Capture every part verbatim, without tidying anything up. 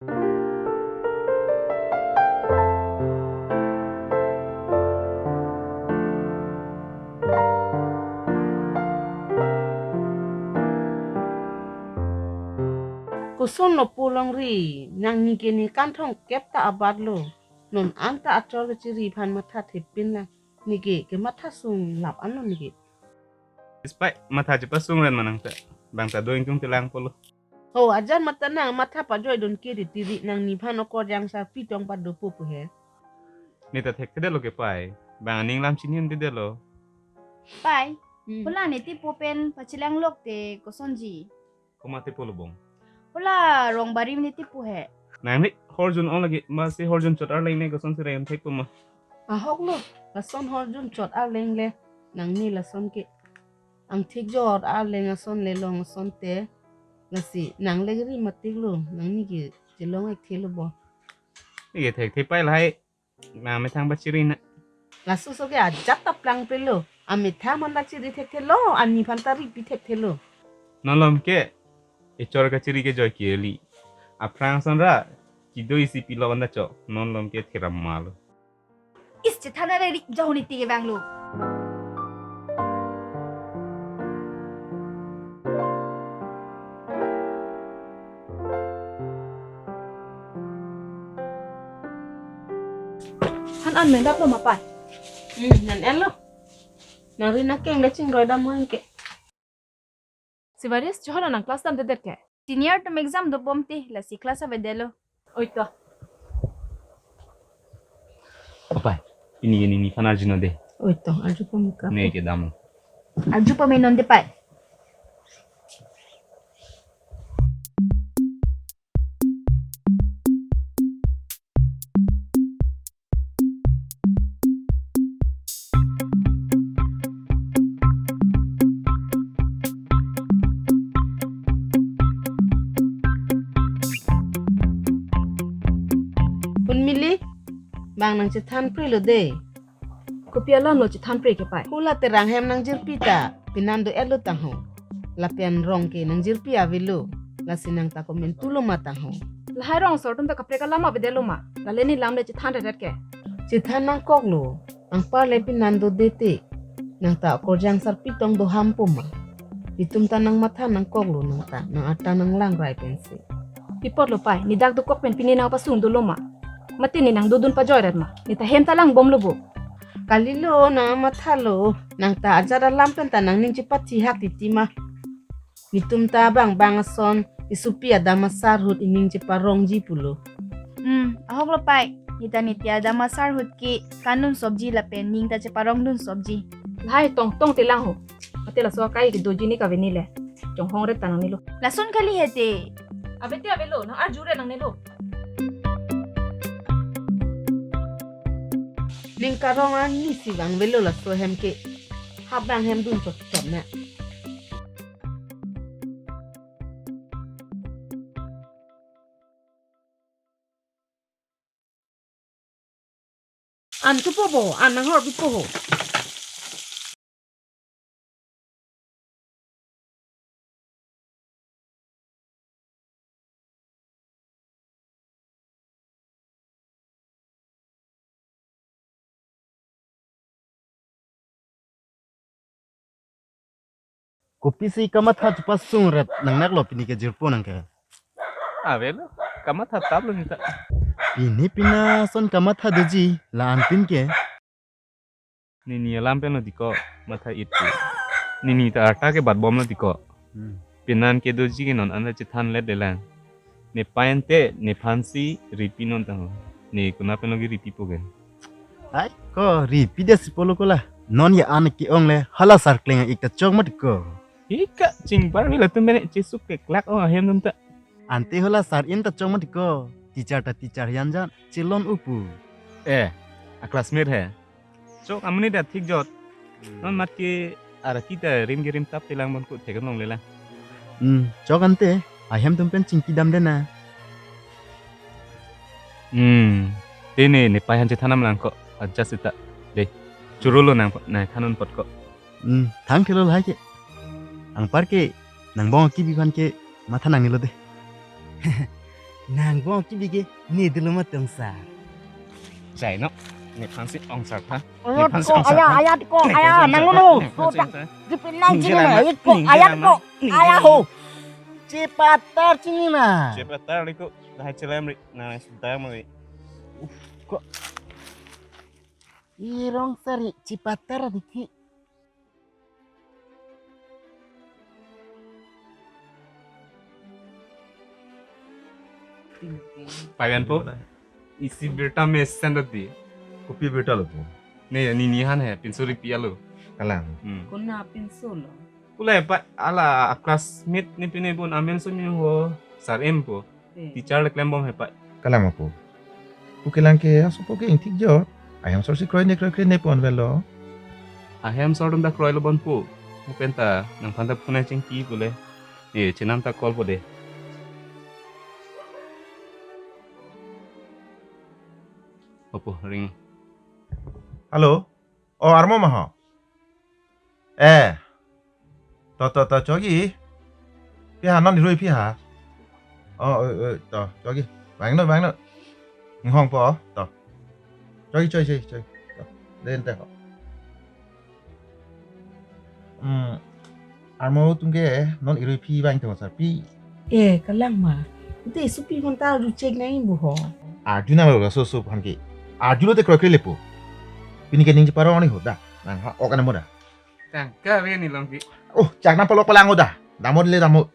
Kosonlo po longri, nangni ke ne kanthong kep ta abatlo. Non anta achor kachiri aphan matha thepin lang. Ne ke, kematha sung lap anlo ne ke. Ispai matha chepasung ran ma nangta. Bang ta do ingtung telang polo. Ho, ajat mata nang matha pajoidun ke di tiri, nangni aphan okorjang sarpi tong pado po pu he. Ne ta thekthedetlo ke pai. Bang aning lam chini un didetlo. Pai. Hmm. Hala ne tipo pen pachilang lok te kosonji. Komat tipo lo bong. Hala Rongbari ne tipo he. Nangli horjun ong lagi, masi horjun chot arleng ne kosonsi rayon thek puma. Ahoklo, lason horjun chot arleng le, nangni lason ke. Angthik jot arleng ason le long ason te, lasi nang le ri matik lo, nangni ke chelong ekthe lo bo. Ne ke thekthe pai lahai, na methang pachiri na. Laso so ke ajat ta plangpelo, amethang man ta chiri thekthelo, ani aphan ta ripi thekthelo. Non lom ke, echor kachiri ke joi ke li. Aphrang ason ra, kedo isi pilok anta chok, non lom ke theram malo. Is chethan areri jahon iti ke vanglo. Han an mendap lo ma pai. Hmm, nan en lo. Nang ri nang keng le chingroi dam mo ke. Sivaris, cheholo nang class damdedet ke? Senior atum exam dobom te, lasi class avedetlo. Oi to. Papai, pini ke nini aphan arjunon de. Oi to, arju pame ka. Ne ke dam. Arju pame non de pai. Pun mili, bang nang chethan prelo de. Kopi alam lo chethan pre ke pai? Hula Terang hem nang jirpi ta, pinan do-etlo tangho. Lapen rong ke nang jirpi avelo, lasi nang ta komentulo ma tangho. Lahai rong asor atum ta kaprek alam avedetlo ma, lale ne lam le chethan redet ke. Chethan nangkoklo, anpar le pinan do dete, nang ta okorjang sarpi tong do ham puma. Itum ta nang matha nangkoklo nang ta, nang ata nang langrai pensi. Pi apot lo pai, ne dak dokok pen pine nang pasung dolo ma. Mate ne nang dodun pajoi ret ma, ne ta hem ta langbomlo bo. Kalilo, nang mathalo, nang ta ajat alam pen ta nangning chepathi hak titi ma. Netum ta bang bang ason, esopi adam asar ahut ening cheparongji pulo. Hmm, ahok lo pai. Ne ta niti adam asar ahut ke, kan dun sopji lapen ning ta cheparong dun sopji. Lahai tong tong telang ho. Mate laso akai kedoji ne kave ne le. Chonghong ret ta nangne lo. Lason kali he te. Ave te avelo, nang arju ret nangne lo. Ning karong arni si vangvelo laso hem ke. Hap bang hem dun chot chot na. An thupo bo, an nanghor bipo ho. Kopisi kamatha chepasung ret nangnaklo pini ke jirpo nang ke? Avelo, kamatha taplo ne ta. Pini pina son kamatha doji la-an pin ke. Nini alam pen lo tiko, matha it ke. Nini ta arta ke batbomlo tiko. Hmm. Pinan kedoji ke non anta chethan let delang. Ne pai ante, nephansi ripi non tangho. Ne konat pen lo ke ripipo ke? Ai, ko ripi det si pulo ko la. Non ya an ke-ong le, hala sar kleng ik ta chok mat ko. Ika, chingbar vela tum bene chesuk keklak o ahem tum ta. Ante hala sar in ta chok mat ko. Teacher ta teacher hian jan, chelon upu. Eh, a classmate he. Chok amonit ta thik jot. Hmm. Non mat ke araki ta rim ke rim tap telang bon ko thek long le lang. Hmm, chok ante, ahem tum pen chingki dam de na. Hmm, te ne, ne pai han chethan nam lang ko, adjust ita. De, churo lo nang, nang than un pot ko. Hmm, thang thelo lahai ke. Anpar ke, nang bong ki bi phan ke, matha nangne lo de. Nang bong kibi ke ne dolo ma tong sir. Chai no. Nephan si ong sir tha. Aya Nephan si ko, ong sir aya, tha. Aya ko, Nephan aya, si ong nang sir lo. Tha. Nephan si ong sir. Dipin nang Ningje chini lang na, na. Iko, Ningje aya lang ko, na. Ningje aya lang ho. Na. Chepatar chini na. Chepatar liko. Dahai chelem ri. Na, na, sedang ri. Uf, kok. Irong sari chepatar dikhi. Pagan po, isi birta mesen dati. Kopi birta lo po? Ne, nini han he, pinso ripi alo. Kalang. Hmm. Kona pinso lo? Pule pa, ala classmate ni pine pon amen so ni ho sar em po. Eh. Teacher le klem bom he pa. Kalang apo. Pu kelang ke aso po ke ingthik jo. Ahem sor si kroi ne kroi kre ne pon velo. Ahem sor dum ta kroi lo bon po. Pu pen ta nangphan ta phone chingki pule. Ye, chenam ta call po de. Opo, ring. Hello. Oh, armo ma ho. Eh. To, to, to, chogi. Pi ha non rui pi ha. Oh, oh, oh, to, chogi. Vangnon, vangnon. Nihong po, to. Chogi, chogi, chogi, chogi. To. Den te ho. Hmm. Armo atum ke non irui pi vang tong sar pi. Eh, kalang ma. Te supi hon ta arju chek nai bu ho. Arju na lo so so han ke. Arju lo te kroi kre lepo. Pini ke ning parong ni ho da. Nang ha ok ana mo da. Tangka ve ni long ki. Oh, chak na palok palang ho da. Damot le damot.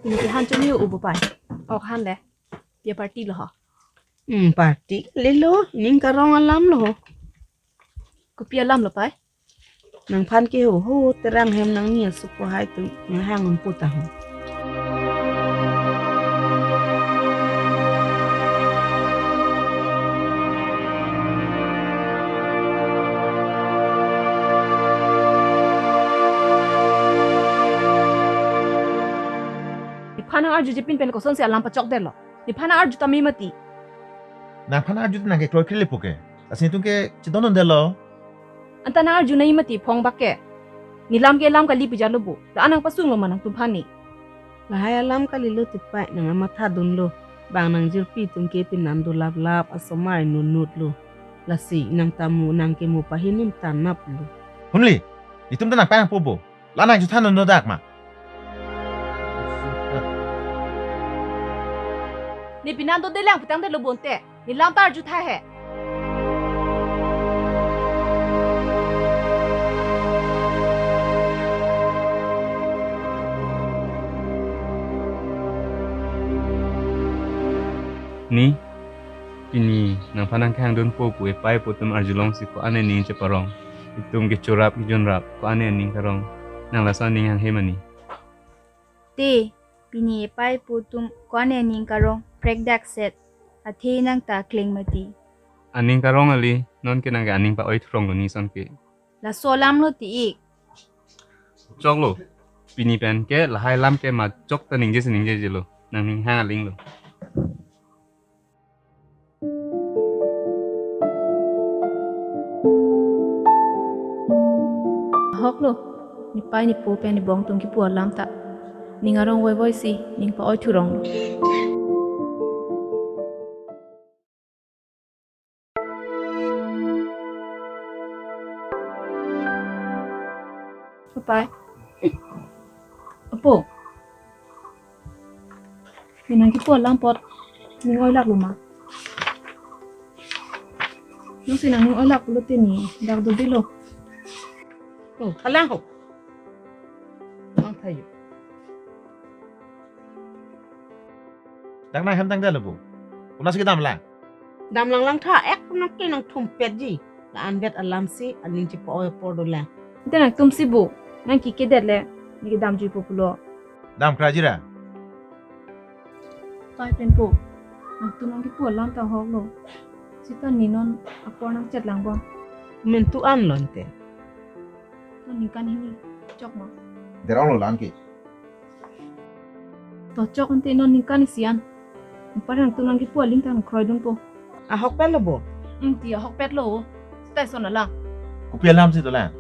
Pini ke han choni ubo pai. Ok han le. Pia party lo ho. Hmm, party lelo, ning karong alam lo ho. Kopi alam lo pai? Nangphan ke ho ho terang hem nangni asuk ko hai tu nang hang umpu ta ho. Nephan nang arju jepin pen kosonsi alam pachok detlo. Nephan nang arju tame mati. Nangphan arju nang ke kroi kre lepo ke. Lasi netum ke chedondon detlo. Anta nang arju nai mati phong bak ke. Nelam ke lam kali pijalo bu. La anang pasung lo ma nangtumphan ni. Lahai alam kalilo tipai nang amatha dunlo. Bang nang jirpi atum ke pinan dolaplap asomar inutnut lo. Lasi nang tamu nang ke mo pahinun tanap lo. Hunli, netum ta nang pang po bo. La nang juthan no dak ma. Ne pinan do delang pitang delo bonte. Nelam ta arju tha he. Ni, pini nangphan nang kehang dunpo pu epai pu atum arjulong si ko-an aning cheparong. Itum kechorap kejunrap ko-an aning karong. Nang laso aning hanghe mani. Te, pini epai pu atum ko-an aning karong prekdak set. Athe nang ta kleng mati. Aning karong ali, non ke nang ke aning pa-oi thurong lo ni son ke. Laso alam lo ti ik. Choklo, pini pen ke lahai lam ke ma chok ta ningje si ningjeje lo. Nang ning hang aling lo. Ahok lo, nepai nepo pen nebong atum kipu alam ta. Ning arong voivoi si, ning pa-oi thurong lo. Papai. Apo. Nang kipu alam apot ning oilak lo ma? Nang si nang ning oilak pulote ne dak do bilo. Oh, kalang ho. Ang thayo. Dak nang hem tangte lo bu. Konasi kedam lang? Dam lang lang tha ek nang ke nang thumpet ji. La-an vet alam si aning chepa-oi apor dolang. Ante nangtum si bu, nang kike det le, ne kedam juipo pulo. Dam kra jira. Pai pen po, nangtum nang kipu alam ta ahok lo. Sita ne non apor nang chet lang bom. Mentu an lo ante. Non ningkan hini. Chok ma. Derong lo lang ke. To chok ante non ningkan isi an. Ningparang tu nangkipu aling tang kroidunpo. Ahokpet lo bo? Hmm, ti ahokpet lo. Station alang. Kopi alam si to lang?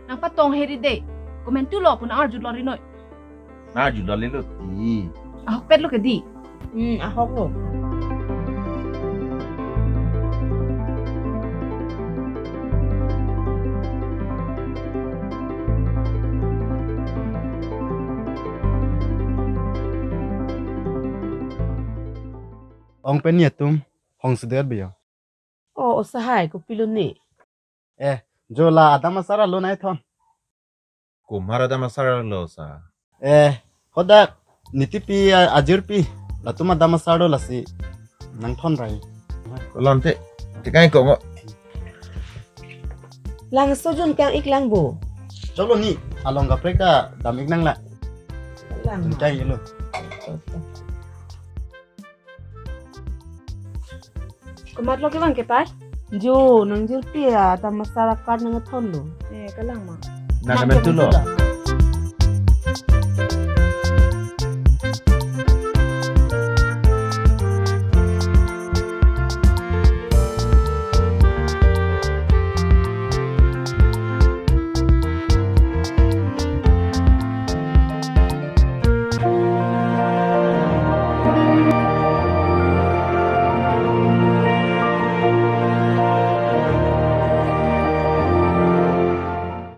Nangpatong heri de. Komantu lo pu nang-arju lo rinoi. Nang-arju lo lelo ti. Ahokpet lo ke di. Hmm, ahok lo. Ong pen ni atum hong sudet biyo. O, o sahai, kopilo ni? Eh, jo la adam asar alo nai thon. Kumhar adam asar alo sa? Eh, hodak nitipi a-, ajirpi. Latum adam asar do lasi nangthon rai. Kolon te, te kai ko ngo. Lang sojun kang ik lang bo. Cholo ni, along kaprek ta dam ik nang la. Lang. Jun kai lo. Komat lo ke bang ke pai? Jo, nangjirpi adam asar akar nangthon lo. Eh, kalang ma. Nang kemen tu lo.